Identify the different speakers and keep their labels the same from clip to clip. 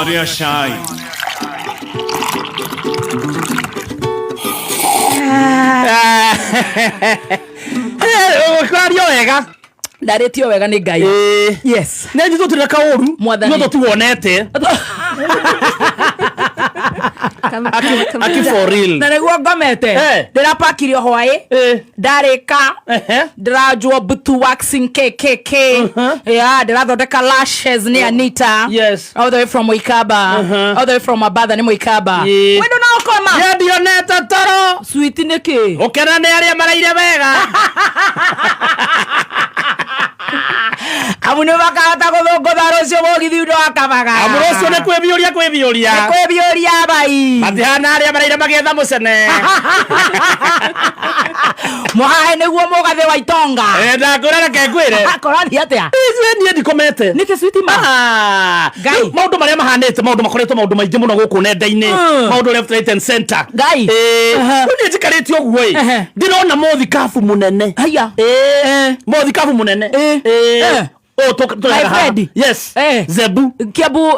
Speaker 1: Arĩa cai.
Speaker 2: Kwario wega.
Speaker 3: Ndarĩtio wega nĩ Ngai.
Speaker 2: Ĩĩ.
Speaker 3: Yes.
Speaker 2: Nĩ njitũ tũrĩ na kaũru.
Speaker 3: Mwathani.
Speaker 2: No tũtiwonete. Aki for real.
Speaker 3: Na nĩguo ngomete.
Speaker 2: Eh.
Speaker 3: Ndĩrapakirio hwaĩ.
Speaker 2: Eh.
Speaker 3: Ndarĩka.
Speaker 2: Ehe.
Speaker 3: Ndĩranjwo butu waxing KKK. Yeah, ndĩrathondeka lashes nĩ Anita.
Speaker 2: Yes.
Speaker 3: All the way from Moikaba. All the way from Abatha nĩ Moikaba.
Speaker 2: Yeah.
Speaker 3: Wendo na ũkoma.
Speaker 2: Niĩ ndionete toro.
Speaker 3: Sweet nĩkĩ?
Speaker 2: Gũkena nĩ arĩa maraire wega.
Speaker 3: Amu nĩ makahota gũthũngũtha rũciũ mũgithi ũndũ wa kabaga.
Speaker 2: Amu rũciũ nĩ kwĩbiũria kwĩbiũria.
Speaker 3: Nĩ kwĩbiũria bai.
Speaker 2: Matihana arĩa maraire magĩetha mũcene.
Speaker 3: Mũhahe nĩguo mũgathĩ wa itonga.
Speaker 2: Eh, ndakũra reke ngwĩre.
Speaker 3: Kũrathiĩ atĩa?
Speaker 2: Ithuĩ niĩ ndikomete.
Speaker 3: Nĩkĩ sweet ma?
Speaker 2: Ah,
Speaker 3: Ngai.
Speaker 2: rĩu maũndũ marĩa mahanĩte maũndũ makoretwo maũndũ maingĩ mũno gũkũ nenda-inĩ maũndũ left, right and center.
Speaker 3: Ngai.
Speaker 2: Ĩĩ.
Speaker 3: Aha.
Speaker 2: Rĩu niĩ njikarĩte ũguo ĩ
Speaker 3: Ehe.
Speaker 2: ndĩrona mũthikabu mũnene.
Speaker 3: Haiya.
Speaker 2: Ĩĩ. Mũthikabu mũnene.
Speaker 3: Ĩĩ.
Speaker 2: Ĩĩ.
Speaker 3: Eh.
Speaker 2: Ũyũ tũrega
Speaker 3: My
Speaker 2: haha.
Speaker 3: friend.
Speaker 2: Yes.
Speaker 3: Eh.
Speaker 2: Zebu.
Speaker 3: Kiambu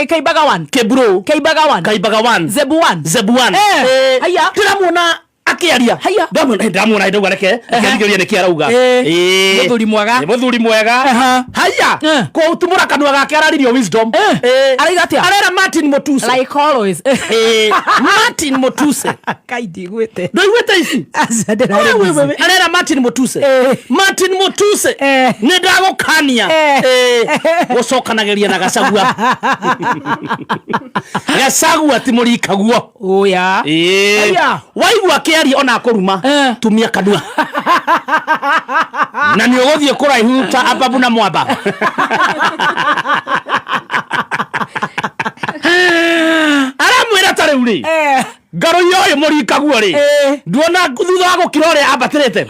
Speaker 3: Kaibaga one.
Speaker 2: Keburu.
Speaker 3: Kaibaga one.
Speaker 2: Kaibaga one.
Speaker 3: Zebu one.
Speaker 2: Zebu one.
Speaker 3: Eh.
Speaker 2: Ĩĩ.
Speaker 3: Haiya.
Speaker 2: Ndĩramuona akĩaria.
Speaker 3: Haiya.
Speaker 2: Ndamuona ndamuona ndauga reke reke nĩkĩ arauga.
Speaker 3: Ĩĩ.
Speaker 2: Ĩĩ.
Speaker 3: Mũthuri mwega.
Speaker 2: Nĩ mũthuri mwega.
Speaker 3: Aha.
Speaker 2: Haiya.
Speaker 3: Eh.
Speaker 2: Kũtumũra kanua gake araririo wisdom.
Speaker 3: Eh.
Speaker 2: Ĩĩ.
Speaker 3: Arauga atĩa?
Speaker 2: Arera Martin Mutuse.
Speaker 3: Like always.
Speaker 2: Ĩĩ. Martin Mutuse.
Speaker 3: Kai ndiguĩte.
Speaker 2: Ndũiguĩte ici?
Speaker 3: Aca ndĩrarĩ
Speaker 2: Wewe,
Speaker 3: busy.
Speaker 2: wewe, arera Martin Mutuse.
Speaker 3: Eh.
Speaker 2: Martin Mutuse.
Speaker 3: Eh.
Speaker 2: Nĩ ndagũkania.
Speaker 3: Eh.
Speaker 2: Ĩĩ. Gũcokanagĩria na Gachagua. Gachagua ti mũrikaguo.
Speaker 3: Oya.
Speaker 2: Ĩĩ.
Speaker 3: Aya.
Speaker 2: Waigua akĩaria ona akũruma
Speaker 3: Eh.
Speaker 2: tumia kanua na nĩ ũgũthiĩ kũraihu ta ababu na mwamba. Aramwĩra ta rĩu rĩ
Speaker 3: Eh.
Speaker 2: ngarũiya ũyũ mũrikaguo rĩ
Speaker 3: Eh.
Speaker 2: nduona thutha wa gũkira ũrĩa ambatĩrĩte.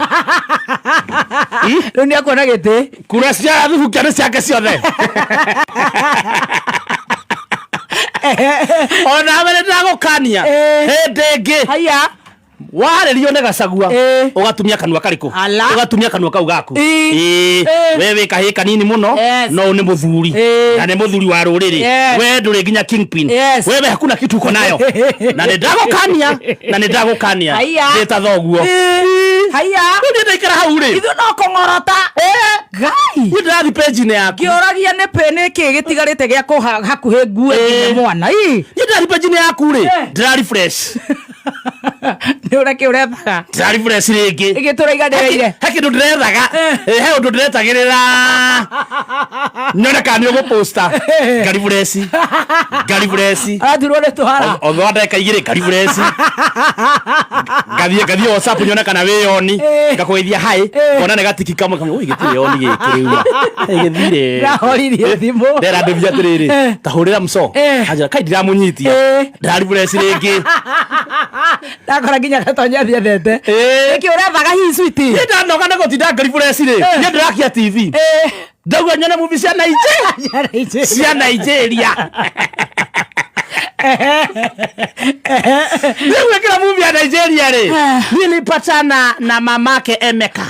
Speaker 3: Rĩu nĩ akuona gĩtĩ.
Speaker 2: Kura cia thubukia nĩ ciake ciothe. Ona mbere ndagũkania
Speaker 3: Eh.
Speaker 2: hĩndĩ ĩngĩ
Speaker 3: Haiya.
Speaker 2: warĩrio nĩ Gachagua
Speaker 3: Eh.
Speaker 2: ũgatumia kanua karĩkũ?
Speaker 3: Ala.
Speaker 2: Ũgatumia kanua kau gaku.
Speaker 3: Ĩ.
Speaker 2: Ĩ.
Speaker 3: Eh.
Speaker 2: We wĩ kahĩĩ kanini mũno
Speaker 3: Yes.
Speaker 2: no nĩ mũthuri
Speaker 3: Ĩ.
Speaker 2: na nĩ mũthuri wa rũrĩrĩ.
Speaker 3: Yes.
Speaker 2: We ndũrĩ nginya kingpin.
Speaker 3: Yes.
Speaker 2: Wewe hakuna kitu uko nayo na nĩ ndagũkania na nĩ ndagũkania
Speaker 3: Haiya.
Speaker 2: ndĩ ta thoguo.
Speaker 3: Haiya.
Speaker 2: Rĩu niĩ ndaikara hau rĩ
Speaker 3: Ithuĩ no kũng'orota. Ngai.
Speaker 2: niĩ ndĩrathiĩ page-inĩ yaku.
Speaker 3: Ngĩũragia nĩ pĩ nĩ kĩ gĩtigarĩte gĩa kũha hakuhĩ ngue
Speaker 2: Eh.
Speaker 3: nginya mwana. Ii.
Speaker 2: Niĩ ndĩrathiĩ page-inĩ yaku rĩ
Speaker 3: Eh.
Speaker 2: ndĩra refresh.
Speaker 3: Nĩ ũrĩa kĩ ũrethaga.
Speaker 2: Ndĩra refresh rĩngĩ.
Speaker 3: Ĩgĩ tũraiganĩrĩire.
Speaker 2: He kĩndũ ndĩrethaga. Eh, he ũndũ ndĩretagĩrĩra nyone kana nĩ ũgũposta. Ngaribũreci ngaribũreci
Speaker 3: Araturwo nĩ tũhara.
Speaker 2: otho wa ndagĩka igĩrĩ ngaribũreci ngathiĩ ngathiĩ WhatsApp nyone kana wĩ oni.
Speaker 3: Eh.
Speaker 2: Ngakũgeithia hi.
Speaker 3: Eh.
Speaker 2: Ngona nĩ gatiki kamwe kamwe oi gĩtirĩ oni gĩkĩ rĩu. Eh, gĩthire.
Speaker 3: Ndahoririe thimũ.
Speaker 2: Ndera ndĩmia atĩrĩrĩ
Speaker 3: Eh.
Speaker 2: ta hũrĩra mco
Speaker 3: Eh.
Speaker 2: anjĩra kai ndiramũnyitia.
Speaker 3: Eh.
Speaker 2: Ndaribũreci rĩngĩ.
Speaker 3: Ndakora nginya gatonya thiethete.
Speaker 2: Eh.
Speaker 3: Nĩkĩ ũrethaga hihi sweet?
Speaker 2: Niĩ ndanoga nĩ gũtinda ngaribũreci rĩ
Speaker 3: Eh.
Speaker 2: niĩ ndĩrakia TV.
Speaker 3: Eh.
Speaker 2: Ndauga nyone movie cia Nigeria cia Nigeria. Rĩu gwĩkĩra movie ya Nigeria rĩ nilipatana na mamake Emeka.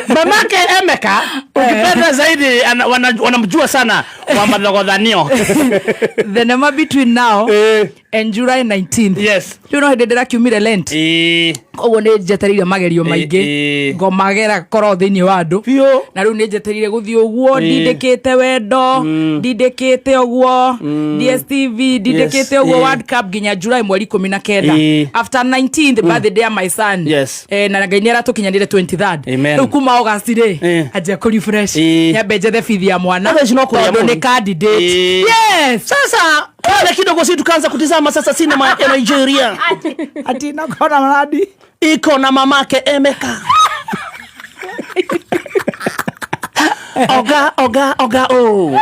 Speaker 2: Mamake Emeka ukipenda zaidi wanamjua sana wa madhogodhanio.
Speaker 3: Thenema between now
Speaker 2: Eh.
Speaker 3: and July 19th.
Speaker 2: Yes.
Speaker 3: Rĩu no hĩndĩ ndĩrakiumire Lent.
Speaker 2: Ĩĩ.
Speaker 3: Koguo nĩ njetereire magerio maingĩ.
Speaker 2: Ĩĩ.
Speaker 3: Ngomagera korwo thĩinĩ wa andũ.
Speaker 2: Biũ.
Speaker 3: Na rĩu nĩ njetereire gũthiĩ ũguo
Speaker 2: Ĩĩ.
Speaker 3: ndindĩkĩte wendo ndindĩkĩte ũguo DSTV ndindĩkĩte ũguo
Speaker 2: Ĩĩ.
Speaker 3: World Cup nginya July mweri 19.
Speaker 2: Ĩĩ.
Speaker 3: After 19th birthday ya my son.
Speaker 2: Yes.
Speaker 3: Eh, na Ngai nĩ aratũkinyanĩire 23rd.
Speaker 2: Amen.
Speaker 3: Rĩu kuma August rĩ
Speaker 2: Ĩĩ.
Speaker 3: anjia kũ refresh.
Speaker 2: Ĩĩ.
Speaker 3: Nyambe njethe bithi ya mwana
Speaker 2: Thaa ici no kũrĩa
Speaker 3: tondũ
Speaker 2: mũno.
Speaker 3: nĩ candidate.
Speaker 2: Ĩĩ.
Speaker 3: Yes.
Speaker 2: Sasa pale kidogo si tukaanza kutizama sasa sinema ya Nigeria
Speaker 3: Ati nakona mradi.
Speaker 2: iko na mamake Emeka. Oga oga oga oh.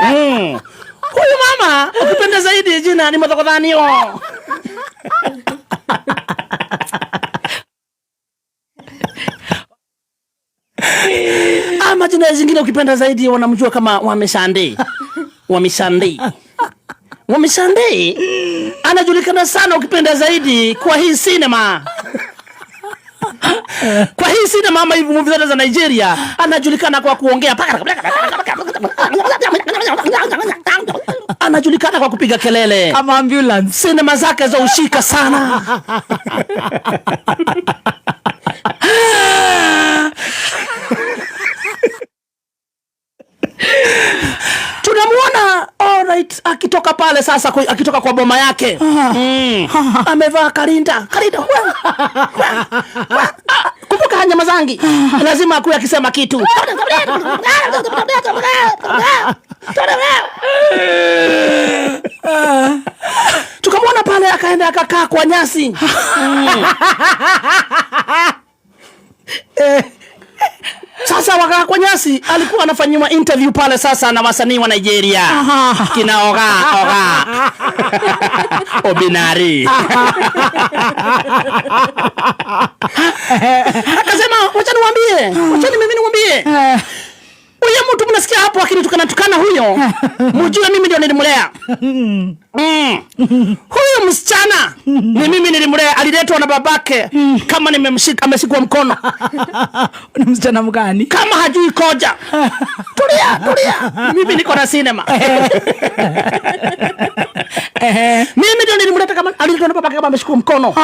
Speaker 2: Huyu mama ukipenda zaidi jina ni Madhogodhanio. Ama jina zingine ukipenda zaidi wanamjua kama Wamesande. Wamesande. Wamesande anajulikana sana ukipenda zaidi kwa hii sinema. Kwa hii sinema ama hivi movie zote za Nigeria anajulikana kwa kuongea, anajulikana kwa kupiga kelele.
Speaker 3: Kama ambulance.
Speaker 2: Sinema zake za ushika sana. Tunamuona alright, akitoka pale sasa, akitoka kwa boma yake Amevaa karinda karinda, wa, wa, wa. Ah, kumbuka hanyamazangi, lazima akuwe akisema kitu. Tukamwona pale akaenda akakaa kwa nyasi. Sasa wakaa kwa nyasi, alikuwa anafanyiwa interview pale sasa na wasanii wa Nigeria kina Oga Oga Obinari. Akasema wacha niwaambie, wacha mimi niwaambie, huyo mtu mnasikia hapo akinitukana tukana huyo, mjue mimi ndio nilimlea. Huyo msichana ni mimi nilimlea, aliletwa na babake kama nimemshika, ameshikwa mkono.
Speaker 3: Ni msichana mgani?
Speaker 2: Kama hajui koja. Tulia, tulia. Mimi niko na cinema. Mimi ndio nilimleta kama aliletwa na babake kama ameshikwa mkono.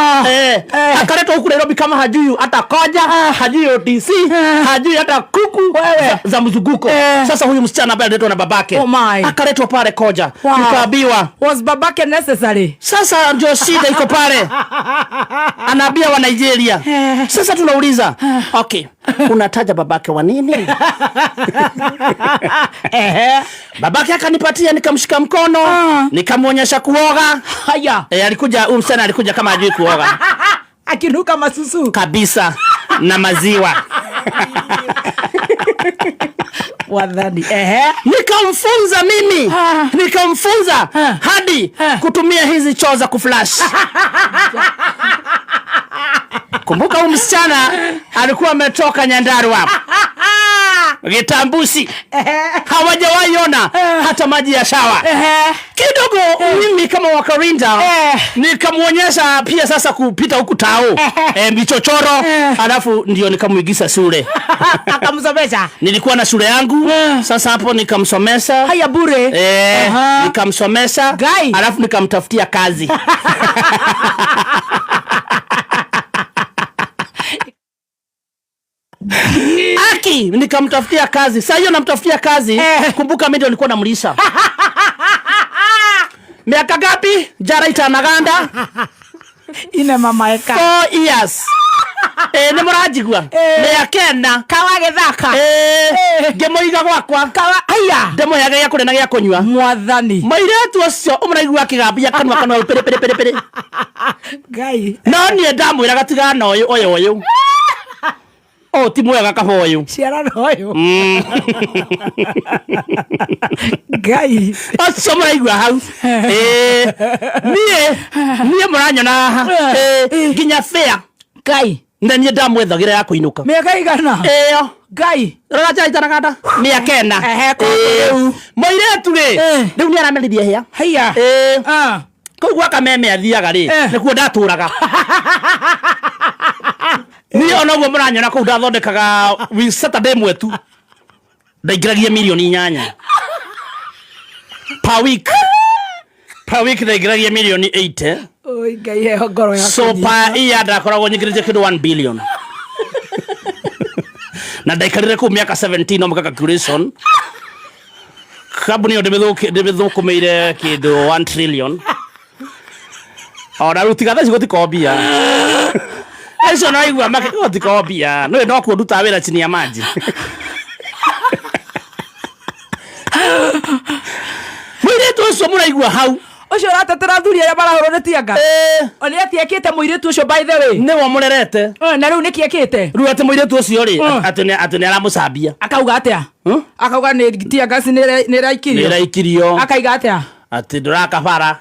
Speaker 2: Akaletwa huku Nairobi kama hajui hata koja, hajui OTC, hajui hata kuku za mzunguko. Sasa huyu msichana ambaye aliletwa na babake
Speaker 3: Oh my.
Speaker 2: akaletwa pale koja.
Speaker 3: Wow.
Speaker 2: Tukaambiwa
Speaker 3: Was babake necessary?
Speaker 2: Sasa ndio shida iko pale. Anaambia wa Nigeria. Sasa tunauliza, okay, unataja babake wa nini? Babake akanipatia, nikamshika mkono, nikamwonyesha kuoga.
Speaker 3: Haya.
Speaker 2: Alikuja huyu msichana alikuja kama hajui kuoga.
Speaker 3: Akinuka masusu
Speaker 2: kabisa na maziwa.
Speaker 3: Wadhani.
Speaker 2: Nikamfunza mimi. Nikamfunza hadi kutumia hizi choo za kuflash. Kumbuka huyu msichana alikuwa ametoka Nyandarua. Gitambusi. Hawajawahi ona hata maji ya shawa. Kidogo mimi kama Wakarinda nikamuonyesha pia sasa kupita huku tao. Michochoro, alafu ndio nikamuigiza shule.
Speaker 3: Akamsomesha.
Speaker 2: Nilikuwa na shule yangu. Sasa hapo nikamsomesha.
Speaker 3: Haya bure.
Speaker 2: Nikamsomesha.
Speaker 3: Guy.
Speaker 2: Alafu nikamtafutia kazi. Aki, nikamtafutia kazi. Sasa hiyo namtafutia kazi. Kumbuka mimi ndio nilikuwa namlisha. Miaka ngapi? Jara itanaganda.
Speaker 3: Ine mama eka.
Speaker 2: 4 years. Ni murajigua. Miaka ena.
Speaker 3: Kawa githaka.
Speaker 2: Ngimuiga gwakwa.
Speaker 3: Kawa, haya.
Speaker 2: Ndimũheaga gĩa kũrĩa na gĩa kũnyua.
Speaker 3: Mwathani.
Speaker 2: Mũirĩtu ũcio ũmũraigua akĩgambia kanua kanua pere pere pere pere.
Speaker 3: Ngai.
Speaker 2: No niĩ ndamwĩraga tigana na ũyũ, ũyũ, ũyũ. Ũyũ ti mwega kaba ũyũ.
Speaker 3: Ciara na ũyũ. Ngai.
Speaker 2: Ũcio mũraigua hau. Niĩ mũranyona haha. Nginya fair.
Speaker 3: Ngai.
Speaker 2: Na niĩ ndamwethagĩra ya kũinũka.
Speaker 3: Mĩaka igana?
Speaker 2: Ĩyo.
Speaker 3: Ngai.
Speaker 2: Rora njĩra itanaganda. Mĩaka ĩna.
Speaker 3: Ehe, kwa rĩu.
Speaker 2: Mũirĩtu rĩ, rĩu nĩ arameririe hĩa.
Speaker 3: Haiya.
Speaker 2: Kũu gwa Kameme athiaga rĩ, nĩkuo ndatũraga. Niĩ ona ũguo mũranyona kũu ndathondekaga Saturday ĩmwe tu. Ndaingĩragia mirioni inyanya. Per week. Per week ndaingĩragia mirioni 8.
Speaker 3: Oi, Ngai heho ngoro ya
Speaker 2: So
Speaker 3: kũnyita.
Speaker 2: per year ndakoragwo nyingĩrĩte kĩndũ 1 billion. Na ndaikarire kũu mĩaka 17 no mũka calculation. Kambuni ĩyo ndĩmĩthũkũmĩire kĩndũ 1 trillion. Ona rĩu tiga thaa ici gũtikombia. Acio no aigua make gũtikombia. No no kuo ndutaga wĩra chini ya maji. Mũirĩtu ũcio mũraigua hau.
Speaker 3: Ũcio ũratetera athuri arĩa marahũrwo nĩ tianga. O nĩ atĩ ekĩte mũirĩtu ũcio by the way.
Speaker 2: Nĩwe ũmũrerete.
Speaker 3: Na rĩu nĩkĩ ekĩte?
Speaker 2: Rĩu atĩ mũirĩtu ũcio rĩ, atĩ nĩ aramũcambia.
Speaker 3: Akauga atĩa? Akauga nĩ tianga ci nĩ ĩraikirio.
Speaker 2: Nĩ ĩraikirio.
Speaker 3: Akaiga atĩa?
Speaker 2: Atä ndå rakabara.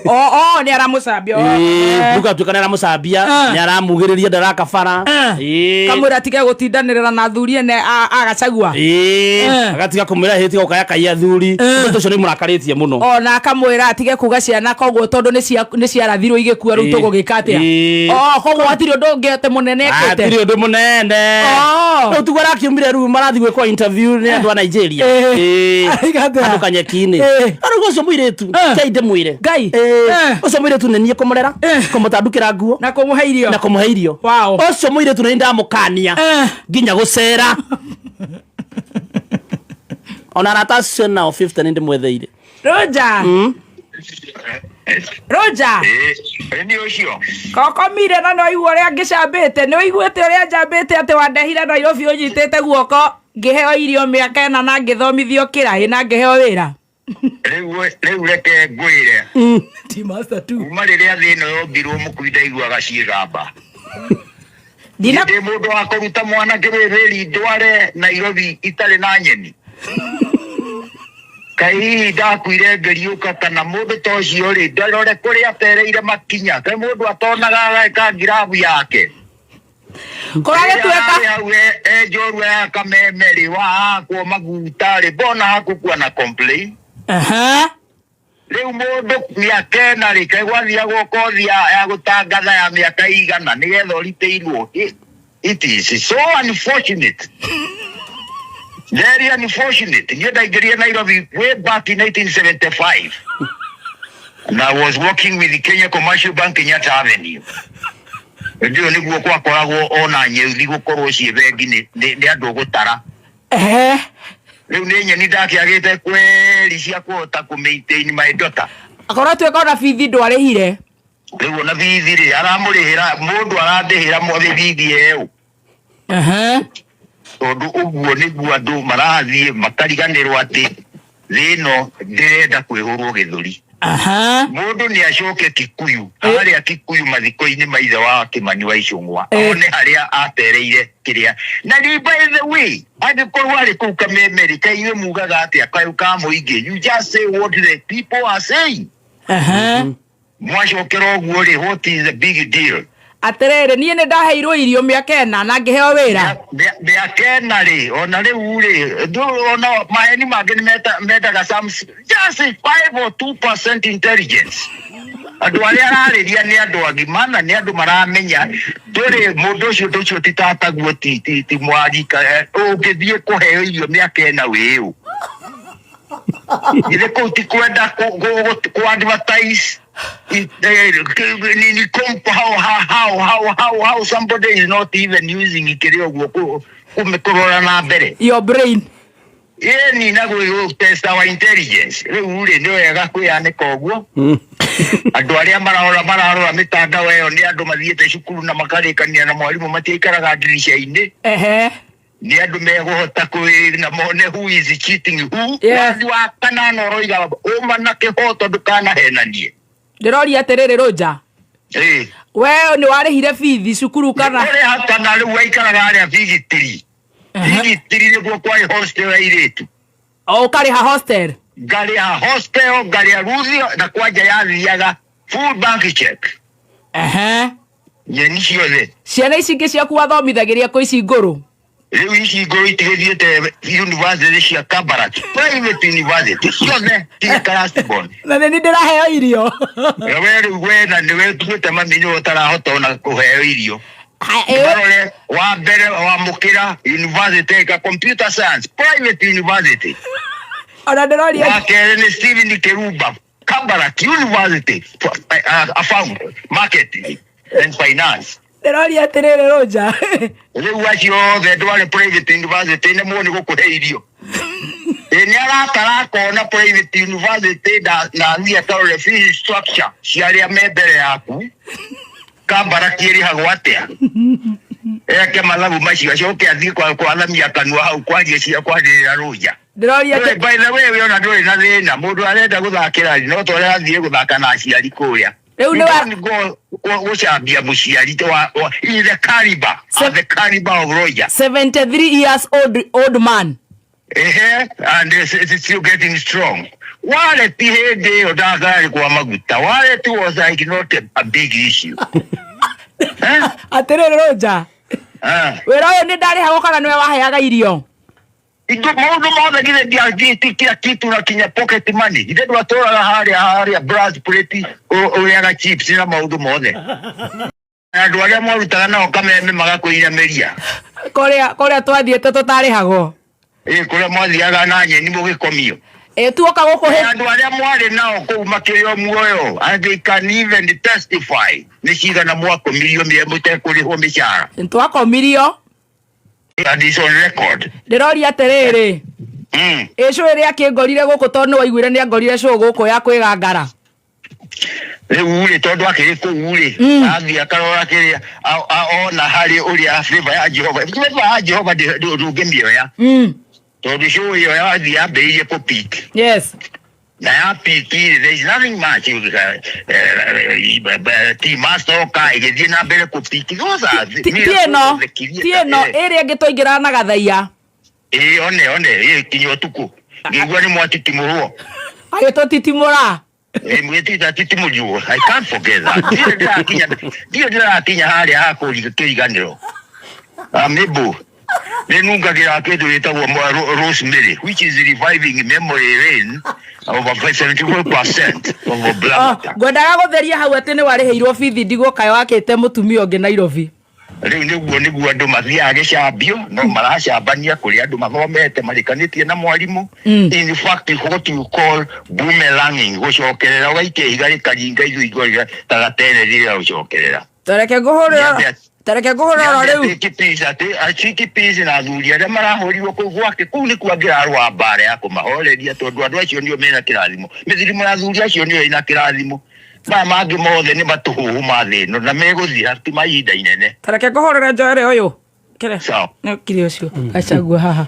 Speaker 3: O nä aramå cambia.
Speaker 2: Rä u gatuä ka nä aramå cambia, nä aramugä rä ria ndarakabara.
Speaker 3: Kamwä ra atige gå tindanä rä ra na athuri ene agacagua.
Speaker 2: Agatiga kå mwä ra hä tiga gå kayakaia athuri. Å cio nä må rakarä tie må no.
Speaker 3: Ona akamwä ra atige kuga ciana koguo tondå nä ciarathirwo igä kua rä u tå gå gä ka atä a koguo hatirä å ndå å ngä atä må nene
Speaker 2: Hatirĩ
Speaker 3: ekä te
Speaker 2: ũndũ mũnene. Rĩu tiguo arakiumire rĩu marathiĩ gwĩkwo interview nĩ andũ a Nigeria.
Speaker 3: Aiga atĩa?
Speaker 2: Andũ kanyeki-inĩ. Rĩu ũcio mũirĩtu kei ndĩmwĩre.
Speaker 3: Ngai.
Speaker 2: Ũcio mũirĩtu nĩ niĩ kũmũrera, kũmũtandukĩra nguo
Speaker 3: na kå må he irio
Speaker 2: na kũmũhe irio. Ũcio mũirĩtu nĩ ndamũkania nginya gũcera ona arata acio nao 50 nĩ ndĩmwetheire.
Speaker 3: Roja, Roja.
Speaker 1: Nĩ ũcio.
Speaker 3: Kokomire na no igua ũrĩa ngĩcambĩte nĩ ũiguĩte ũrĩa njambĩte atĩ wandehire Nairobi ũnyitĩte guoko ngĩheo irio mĩaka ĩna na ngĩthomithio kĩraĩ na ngĩheo wĩra.
Speaker 1: Rĩu reke ngwĩre.
Speaker 3: Ti master tu.
Speaker 1: Kuma rĩrĩa thĩ ĩno yombirwo mũkui ndaiguaga ciĩgamba.
Speaker 3: Ndina
Speaker 1: Ndĩ mũndũ wa kũruta mwana kĩrĩrĩri ndware Nairobi itarĩ na nyeni. Kaĩ hihi ndakuire ngĩriũka kana mũndũ ta ũcio rĩ ndarore kũrĩa atereire makinya kaĩ mũndũ atonaga ageka ngirabu yake.
Speaker 3: Kũragĩtuĩka
Speaker 1: Rĩrĩa hau e njorua ya kameme rĩ wahakwo maguta rĩ mbona hakũkua na complain. Rĩu mũndũ mĩaka ĩna rĩ kaĩ gwathiagwo kothi ya gũtangatha ya mĩaka igana nĩgetha ũritĩirwo. It is so unfortunate, very unfortunate. Niĩ ndaingĩrire Nairobi way back in 1975 and I was working with the Kenya Commercial Bank, Kenyatta Avenue. Hĩndĩ ĩyo nĩguo gwakoragwo ona nyeuthi gũkorwo ciĩ bengi nĩ andũ gũtara. Rĩu nĩ nyeni ndakĩagĩte kweri cia kũhota kũ maintain my daughter.
Speaker 3: Kũratuĩka ona bithi ndwarĩhire.
Speaker 1: Rĩu ona bithi rĩ aramũrĩhĩra mũndũ arandĩhĩra mothe bithi ĩyo tondũ ũguo nĩguo andũ marathiĩ makariganĩrwo atĩ thĩ ĩno ndĩrenda kwĩhũrwo gĩthũri. Mũndũ nĩ acoke Kikuyu harĩa Kikuyu mathiko-inĩ ma ithe wa Kĩmani wa Icũng'wa one harĩa atereire kĩrĩa na rĩ by the way angĩkorwo arĩ kũu Kameme rĩ kaĩ inyuĩ mugaga atĩa kaĩ ka mũingĩ? You just say what the people are saying. Mwacokera ũguo rĩ, what is the big deal?
Speaker 3: Atĩrĩrĩ, niĩ nĩ ndaheirwo irio mĩaka ĩna na ngĩheo wĩra.
Speaker 1: Mĩaka ĩna rĩ ona rĩu rĩ ona maheni mangĩ nĩ mendaga some just 5 or 2% intelligence. Andũ arĩa ararĩria nĩ andũ agima na nĩ andũ maramenya ndũrĩ mũndũ ũcio ũndũ ũcio ti tataguo ti mwarika ũngĩthiĩ kũheo irio mĩaka ĩna wĩũ ithe kũu ti kwenda kũ advertise nini how somebody is not even using kĩrĩa ũguo kũrora na mbere.
Speaker 3: Your brain.
Speaker 1: Ĩni na gwĩ test our intelligence. Rĩu rĩ nĩ wega kwĩyanĩka ũguo andũ arĩa mararora mĩtandao ĩyo nĩ andũ mathiĩte cukuru na makarĩkania na mwarimũ matiikaraga ndirica-inĩ. Nĩ andũ megũhota kwĩ na mone who is cheating who. Wathi wa kanana ũroiga ũma na kĩhoto ndũkanahenanie.
Speaker 3: Ndĩroria atĩrĩrĩ Rũnja, we nĩ warĩhire bithi cukuru kana?
Speaker 1: Ũrĩha kana rĩu waikaraga harĩa bigitiri bigitiri nĩguo kwarĩ hostel ya airĩtu.
Speaker 3: O ũkarĩha hostel?
Speaker 1: Ngarĩha hostel, ngarĩha ruthi na kwanja yathiaga full bank check. Nyeni ciothe.
Speaker 3: Ciana ici ingĩ ciaku wathomithagĩria kũ ici ngũrũ?
Speaker 1: Rĩu ici ngũrũ itigĩthiĩte university cia Kabarak, private university ciothe tiga Karasibon.
Speaker 3: Na nĩ ndĩraheo irio.
Speaker 1: We rĩu we na nĩwe tuĩte mami nĩwe ũtarahota ona kũheo irio. Marore wa mbere wamũkĩra university ka computer science private university.
Speaker 3: Ona ndĩroria.
Speaker 1: Wa kerĩ nĩ Stephen Kirumba, Kabarak University, found marketing and finance.
Speaker 3: Ndĩroria atĩrĩrĩ Rũnja.
Speaker 1: Rĩu acio othe ndware private university nĩ muo nĩ gũkũhe irio. Ĩ nĩ aratara akona private university na athiĩ akarore fees structure cia arĩa me mbere yaku Kabarak ĩrĩhagwo atĩa eke mathabu macio acoke athiĩ kwathamia kanua hau kwaria cia kwarĩrĩra Rũnja.
Speaker 3: Ndĩroria
Speaker 1: Ndũrĩ- by the way we ona ndũrĩ na thĩna mũndũ arenda gũthakĩra no tore athiĩ gũthaka na aciari kũrĩa.
Speaker 3: Rĩu nĩ wa-
Speaker 1: You don't go gũcambia mũciari in the caliber of the caliber of Roger.
Speaker 3: 73 years old, old man.
Speaker 1: Ehe, and it's still getting strong. Wallet hĩndĩ ĩyo ndagari kwa maguta. Wallet was like not a big issue. Eh?
Speaker 3: Atĩrĩrĩ Rũnja.
Speaker 1: Ah.
Speaker 3: Wĩra ũyũ nĩ ndarĩhagwo kana nĩwe waheaga irio?
Speaker 1: Indo maũndũ mothe githĩ ndiathĩti kila kitu na kinya pocket money. Ithe ndwatũraga harĩa brass plate ũrĩaga chips na maũndũ mothe. Andũ arĩa mwarutaga nao kameme magakũinamĩria.
Speaker 3: Kũrĩa twathiĩte tũtarĩhagwo.
Speaker 1: Ĩ kũrĩa mwathiaga na nyeni mũgĩkomio.
Speaker 3: Ĩ tuoka gũkũ
Speaker 1: Andũ arĩa mwarĩ nao kũu makĩrĩ o muoyo, and they can even testify nĩ cigana mwakomirio mũtekũrĩhwo mĩcara.
Speaker 3: Twakomirio.
Speaker 1: And it's on record.
Speaker 3: Ndĩroria atĩrĩrĩ. Ĩ cũ ĩrĩa akĩngorire gũkũ tondũ nĩ waiguire nĩ angorire cũ gũkũ ya kwĩgangara.
Speaker 1: Rĩu rĩ tondũ akĩrĩ kũu rĩ athiĩ akarora kĩrĩa ona harĩ ũrĩa favor ya Jehova. Favor ya Jehova ndũngĩmĩoya. Tondũ cũ ĩyo yathiĩ yambĩrĩirie kũ peak.
Speaker 3: Yes.
Speaker 1: Na ya peak rĩ, there is nothing much. Team Mastoka ĩgĩthiĩ na mbere kũ peak. Those are
Speaker 3: Ti ĩno, ti ĩno ĩrĩa ĩngĩ twaingĩraga na gathaiya.
Speaker 1: Ĩ one ĩ kinya ũtukũ. Ngĩigua nĩ mwatitimũrwo.
Speaker 3: Agĩtũtitimũra.
Speaker 1: Mwĩtita titimũriwo. I can't forget that. Ndirĩ ndĩrakinya harĩa ha kĩriganĩro. Amibu. Nĩ nungagĩra kĩndũ gĩtagwo rosemary, which is reviving memory lane of 74% of a blood.
Speaker 3: Ngwendaga gũtheria hau atĩ nĩ warĩhĩirwo bithi ndigwo kaĩ wakĩte mũtumia ũngĩ Nairobi.
Speaker 1: Rĩu nĩguo andũ mathiaga gĩcambio, no maracambania kũrĩ andũ mathomete marĩkanĩtie na mwarimũ. In fact, what you call boomeranging, gũcokerera ũgaikia ihiga rĩkaringa ithuingo ta gatene rĩrĩa ũcokerera.
Speaker 3: Tareke ngũhũrĩra. Tareke ngũhũrĩra oro rĩu.
Speaker 1: Achiki peace na athuri arĩa marahũrirwo kũu gwake, kũu nĩkuo angĩrarũa mbara ya kũmahoreria tondũ andũ acio nĩo mena kĩrathimo. Mĩthirimo ya athuri acio nĩyo ĩna kĩrathimo. Maya mangĩ mothe nĩ matũhũhũ ma thĩ ĩno na megũthira ti mahinda inene.
Speaker 3: Tareke ngũhũrĩre njoere ũyũ. Kĩrĩa?
Speaker 1: Sawa.
Speaker 3: Nĩ kiri ũcio. Gachagua haha.